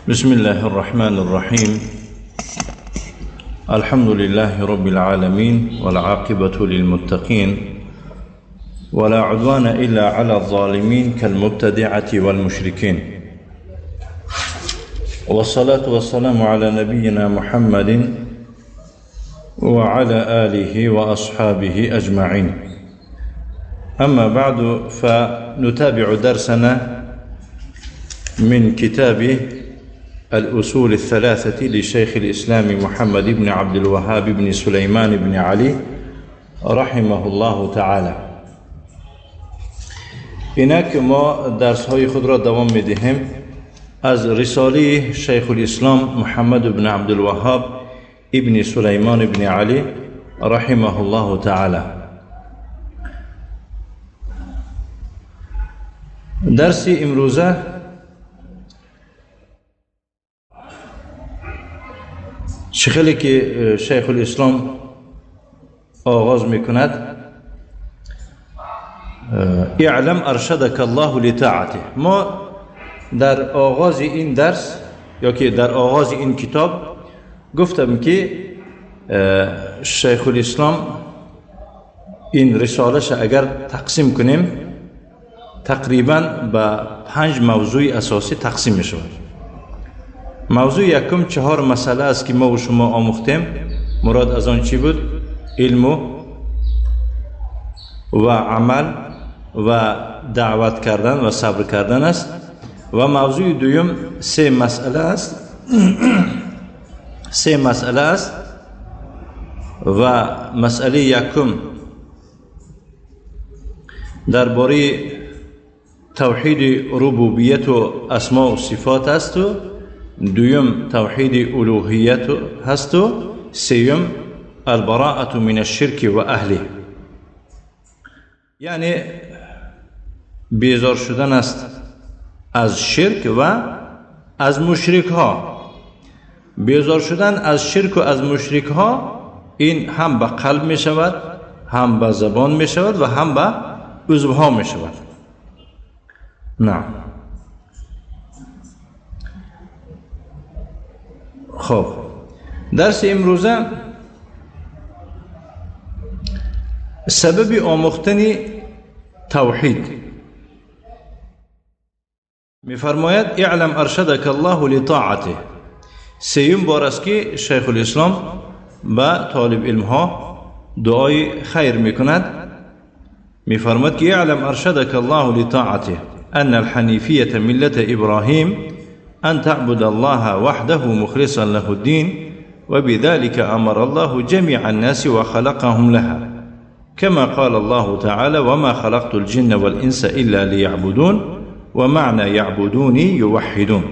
بسم الله الرحمن الرحيم. الحمد لله رب العالمين، والعاقبة للمتقين، ولا عدوان إلا على الظالمين كالمبتدعة والمشركين، والصلاة والسلام على نبينا محمد وعلى آله وأصحابه أجمعين. أما بعد، فنتابع درسنا من كتاب الأصول الثلاثة لشيخ الإسلام محمد بن عبد الوهاب بن سليمان بن علي رحمه الله تعالى. اینک ما درس‌های خود را دوام می‌دهیم از رساله شیخ الاسلام محمد بن عبدالوهاب ابن سلیمان بن علی رحمه الله تعالی. درس امروزه چه که شیخ الاسلام آغاز میکند، اعلم ارشدک الله لطاعته. ما در آغاز این درس یا که در آغاز این کتاب گفتم که شیخ الاسلام این رساله‌اش اگر تقسیم کنیم تقریبا به 5 موضوع اساسی تقسیم می شود. موضوع یکم 4 مسئله است که ما و شما آموختیم. مراد از آن چی بود؟ علم و عمل و دعوت کردن و صبر کردن است. و موضوع دوم 3 مسئله است. 3 مسئله است و مسئله یکم درباره توحید ربوبیت و اسماء و صفات است، و دوم توحید الوهیت هست، و سوم البراءة من الشرک و اهله، یعنی بیزار شدن است از شرک و از مشرک ها. بیزار شدن از شرک و از مشرک ها این هم به قلب می شود، هم به زبان می شود و هم به عضوها می شود. نه خب، درس امروزه سبب آموختن توحید. میفرماید اعلم ارشدک الله لطاعته. سیوم بار است که شیخ الاسلام به طالب علم ها دعای خیر میکند. میفرماید که اعلم ارشدک الله لطاعته ان الحنیفیة ملت ابراهیم ان تعبد الله وحده مخلصا له الدین وبذلك امر الله جميع الناس وخلقهم لها، كما قال الله تعالى وما خلقت الجن والإنس إلا ليعبدون ومعنى يعبدوني يوحدون.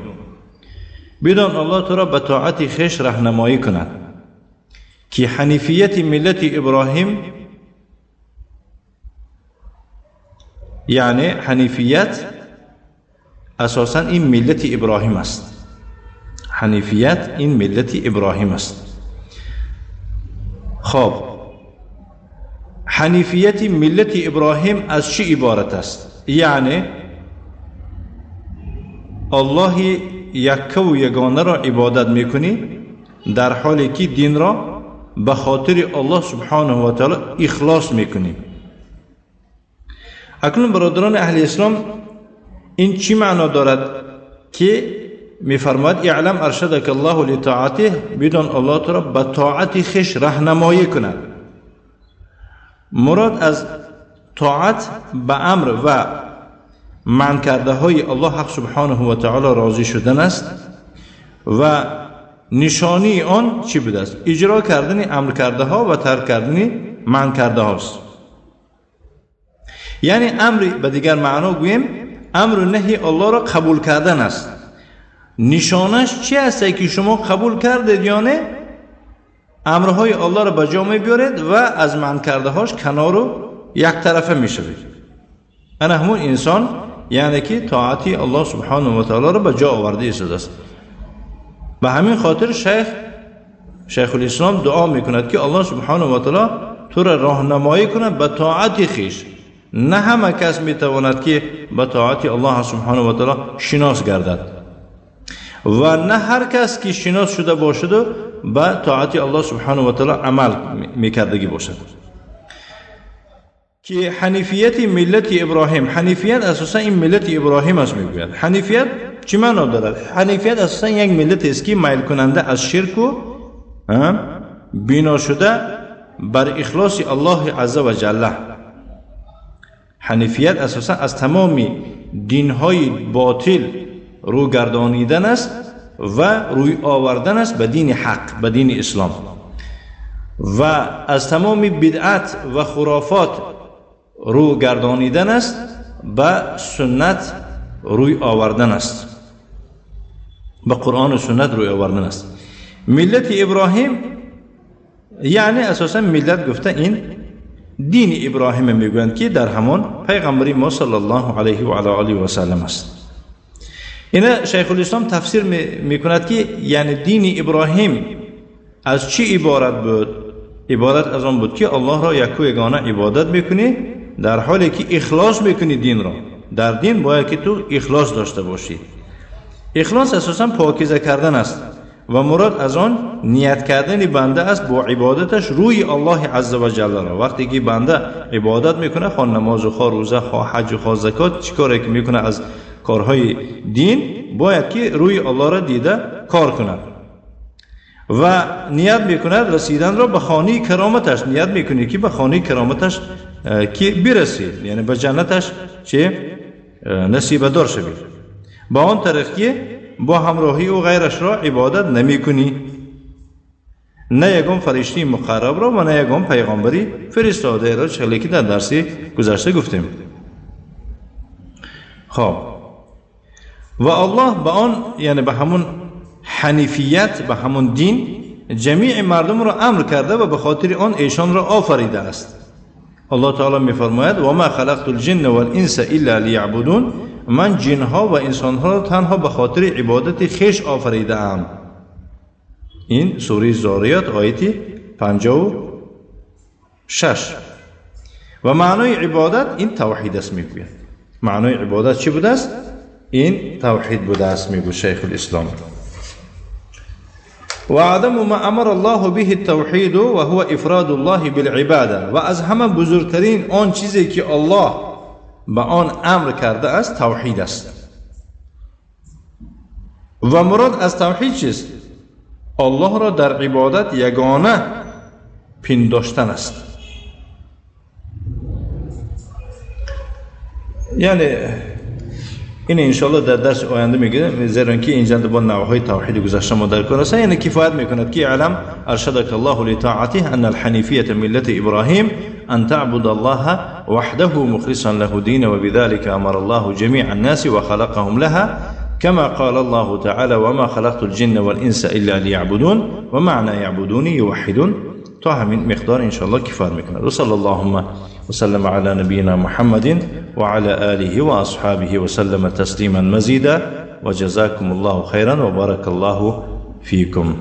بدان الله تو را به طاعت خویش راهنمایی کند که حنیفیت ملت ابراهیم، یعنی حنیفیت اساسا این ملت ابراهیم است. حنیفیت این ملت ابراهیم است. خب، حنیفیت ملت ابراهیم از چی عبارت است؟ یعنی الله یکه و یگانه را عبادت میکنی در حالی که دین را به خاطر الله سبحانه و تعالی اخلاص میکنی. اکنون برادران اهل اسلام این چی معنا دارد که میفرماید اعلم ارشدک الله لطاعته، بدان الله تو را به طاعت خویش راهنمایی کند. مراد از طاعت به امر و منع کرده های الله حق سبحانه و تعالی راضی شدن است و نشانی آن چی بوده است؟ اجرا کردن امر کرده ها و ترک کردن منع کرده هاست. یعنی امر به دیگر معنا گوییم امر و نهی الله را قبول کردن است. نشانش چی است که شما قبول کردید؟ یعنی امرهای الله را به جا می بیارید و از منع کرده هاش کنار و یک طرفه می شوید. انا همون انسان یعنی که طاعتی الله سبحانه و تعالی را به جا آورده است. به همین خاطر شیخ الاسلام دعا میکند که الله سبحانه و تعالی تو را راهنمایی کند به طاعت خویش. نه همه کس میتواند که به طاعت الله سبحانه و تعالی شناس گردد. و نه هر کس که شناس شده باشد و به طاعت الله سبحانه و تعالی عمل میکردگی باشد. که حنیفیت ملت ابراهیم، حنیفیت اساسا این ملت ابراهیم است میگوید. حنیفیت چی معنا دارد؟ حنیفیت اساسا یک ملت است که میل کننده از شرک و بنا شده بر اخلاص الله عز و جل. حنیفیت اساسا از تمام دینهای باطل رو گردانیدن است و روی آوردن است به دین حق، به دین اسلام، و از تمام بدعت و خرافات رو گردانیدن است به سنت روی آوردن است، به قرآن و سنت روی آوردن است. ملت ابراهیم یعنی اساسا ملت گفته این دین ابراهیم میگویند که در همان پیغمبری ما صلی الله علیه و علی آله و سلم است. اینا شیخ الاسلام تفسیر میکند که یعنی دین ابراهیم از چی عبارت بود؟ عبارت از آن بود که الله را یک و یگانه عبادت میکنی در حالی که اخلاص میکنی دین را. در دین باید که تو اخلاص داشته باشی. اخلاص اساسا پاکیزه کردن است و مراد از آن نیت کردن بنده است با عبادتش روی الله عز و جل را. وقتی که بنده عبادت میکنه، خواه نماز و خواه روزه، خواه حج و خواه زکات، چیکاری که میکنه از کارهای دین، باید که روی الله را دیده کار کند و نیت میکند رسیدن را به خانه کرامتش. نیت میکنی که به خانه کرامتش که برسید، یعنی به جنتش چه نصیب دار شوی. با آن طریق که با همراهی او غیرش را عبادت نمی کنی، نه یگان فرشته مقرب را و نه یگان پیغمبری فرستاده را، چه که در درس گذشته گفتیم. خب و الله به آن، یعنی به همون حنیفیت، به همون دین جمیع مردم را امر کرده و به خاطر آن ایشان را آفریده است. الله تعالی می‌فرماید و ما خلقت الجن والانس الا لیعبدون، من جنها و انسانها را تنها به خاطر عبادت خیش آفریده ام. این سوره زاریات آیت 56. و معنای عبادت این توحید است میگوید. معنای عبادت چی بوده است؟ این توحید بوده است میگوید شیخ الاسلام. و عدم ما امر الله به التوحید و هو افراد الله بالعباده. و از همه بزرگترین آن چیزی که الله به آن امر کرده است توحید است. و مراد از توحید چیست؟ الله را در عبادت یگانه پنداشتن است. یعنی این انشالله در درس آینده میگه، زیرا که اینجا با نوعهای توحید گذشته ما در کار است. یعنی کفایت میکند که علم ارشدک الله لطاعته ان الحنیفیة ملت ابراهیم ان تعبد الله وحده مخلصا له دین وبذلك امر الله جميع الناس وخلقهم لها كما قال الله تعالى وما خلقت الجن والانس الا ليعبدون ومعنى يعبدوني يوحدون. تا همین مقدار انشالله کفایت میکند. و صلی اللهم وسلم على نبينا محمد وعلى آله وأصحابه وسلم تسليما مزيدا وجزاكم الله خيرا وبارك الله فيكم.